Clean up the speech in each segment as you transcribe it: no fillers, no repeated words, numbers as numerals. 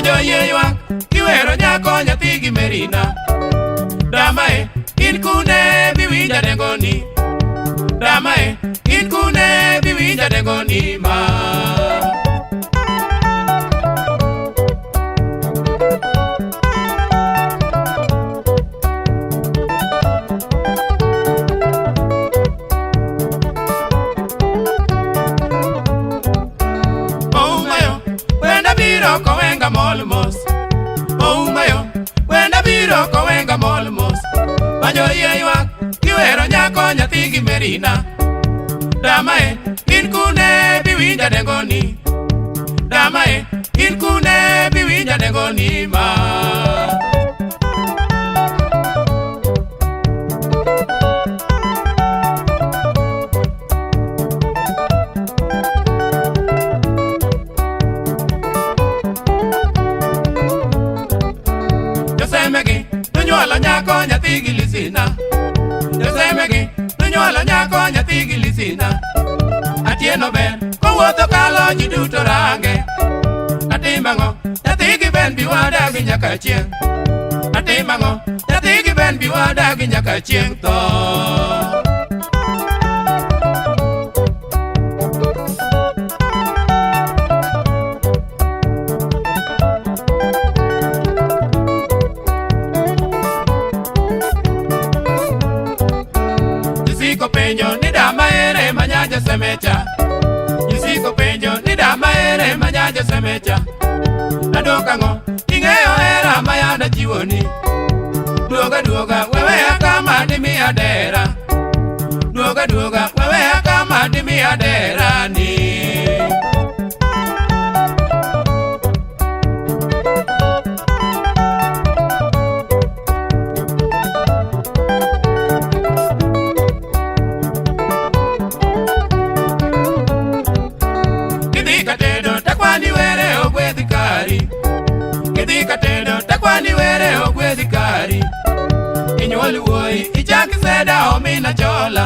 Banjo yie ywak kiwero nyako nyathi gi merina. Damae in kune biwinja dengoni. Damae in kune biwinja dengoni ma. Oumayo, wenda biro kowenga mol mos. Oumayo, wenda biro kowenga mol mos. Banjo yie ywak kiwero nyako nyathi gi merina. Damae, in kune biwinja dengoni. Damae, in kune biwinja dengoni ma. Josemegi nonywolo nyako nyathi gi lisina. Josemegi nonywolo nyako nyathi gi lisina. Atieno ber kowuotho kalo ji duto range. Atim ang'o nyathi gi ben bi wadagi nyaka chieng'. Atim ang'o nyathi gi ben bi wadagi nyaka chieng' tho. Jisiko penjo ni dama ere manyaja semecha. Jisiko penjo ni dama ere manyaja semecha. Adwoka ng'o ing'eyo hera mayanda chiwoni. Duoga duoga weweya kama dimiya dera. Duoga duoga weweya kama dimiya dera ni. Kidhi katedo takwani were ogwedhi kari. Kidhi katedo takwani were ogwedhi kari. Inyuol wuoyi ichak seda omina chola.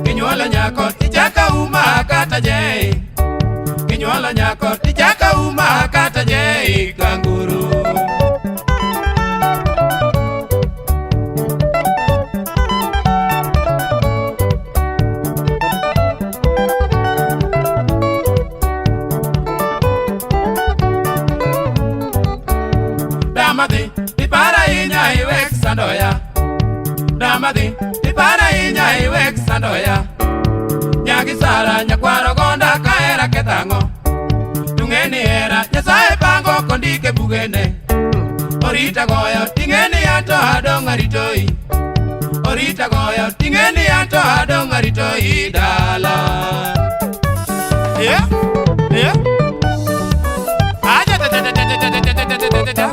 Kinyuolo nyako ichaka uma kata jei. Kinyuolo nyako ichaka uma kata jei kanguru. Damadhi ipara inya iwek sandoya. Damadhi ipara inya iwek sandoya. Nyagi Sara nyakwaro gonda kahera ketang'o. Tung'eni hera Nyasaye pango kondike bugene. Orita goyo ting'eni anto adong' aritoi. Orita goyo ting'eni anto adong' aritoi dala. Yeah, yeah. Ah, ja, ja, ja, ja, ja, ja, ja, ja, ja, ja, ja.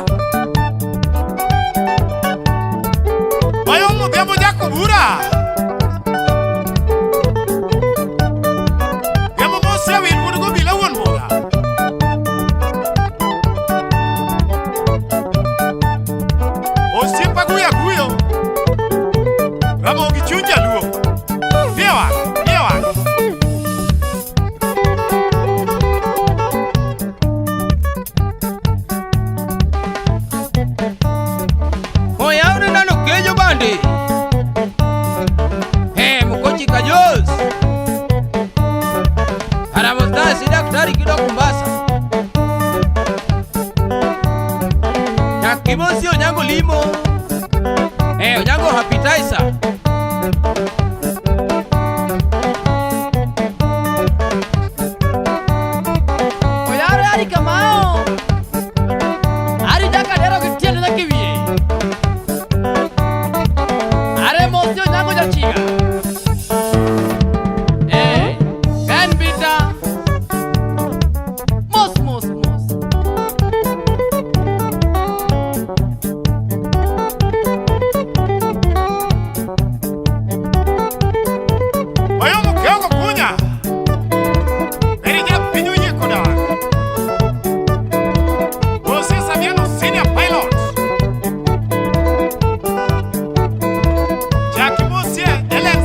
Wayomo Odhiambo Jakobura. Odhiambo mosewil wuod Gobila wuon mula. Osiepa guyo aguyo. Ramogi chuny jaluo. Nie wang', nie wang'. Oyawne nano kejo bande. He, Mukochi Kajos. Haramostasi daktari kidok Mombasa. Nyakimosi Onyango limo. He, Onyango appetizer. Oyawre Ari Kamau. Ari Jakadero gi tiende nyaka e wiye. Are mosi Onyango jachiga. Eh, en bita. Mos mos mos. Wayomo Kiongo Kunya. Eri japiny oyie kodak. Jose Saviano Senior Pilot. Jackie Mosie Ellen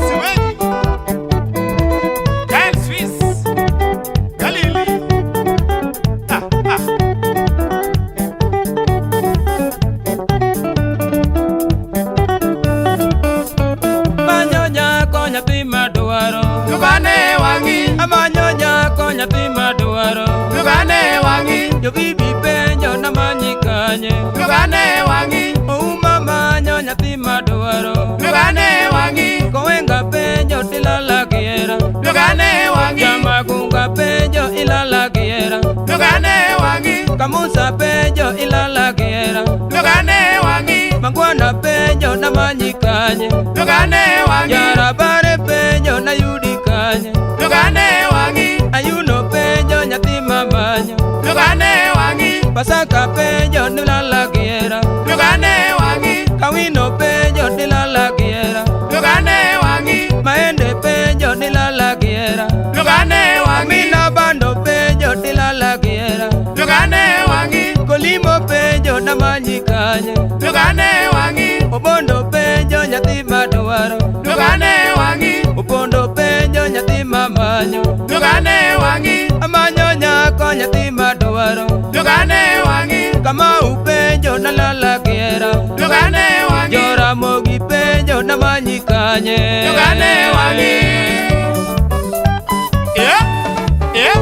nyathi madwaro. Dugane wang'i. Amanyo nyako nyathi madwaro. Dugane wang'i. Jobibi penjo namanyi kanye. Dugane wang'i. Ouma manyo nyathi madwaro. Dugane wang'i. Kowenga penjo tilala giera. Dugane wang'i. Jamagunga penjo ilala giera. Dugane wang'i. Kamusa penjo ilala giera. Dugane wang'i. Mangwana penjo namanyi kanye. Dugane wang'i. Jarabare penjo nayudi kanye. Dugane wang'i. Ayuno penjo nyathi mamanyo. Dugane wang'i. Pasaka penjo nilala giera. Dugane wang'i. Kawino penjo nilala giera. Dugane wang'i. Maende penjo nilala giera. Dugane wang'i. Mina bando penjo nilala giera. Dugane wang'i. Kolimo penjo namanyi kanye. Dugane wang'i. Obondo penjo nyathi madwaro. Dugane wang'i. Opondo penjo nyathi mamanyo. Dugane wang'i. Amanyo nyako nyathi madwaro. Dugane wang'i. Kamau penjo nalala giera. Dugane wang'i. Joramogi penjo namanyi kanye. Dugane wang'i. Eh? Eh?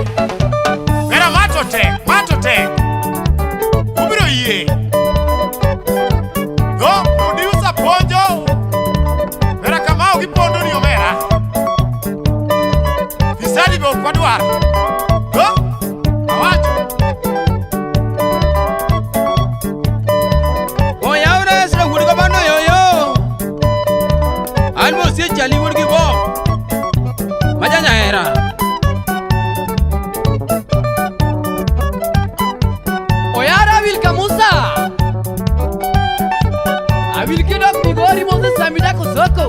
Vera mato tek, mato tek. Ubiro yie. Go producer puonjo. Vera Kamau gipondo ni omera. Fisadi be ok wadwar. Go. Awacho. Oyawre sira wuod gabano yoyo. An mosie chali wuod gi bo. Maja nyahera. Oyara Awil Kamusa. Awil kidok Migori Moses Samida Kosoko.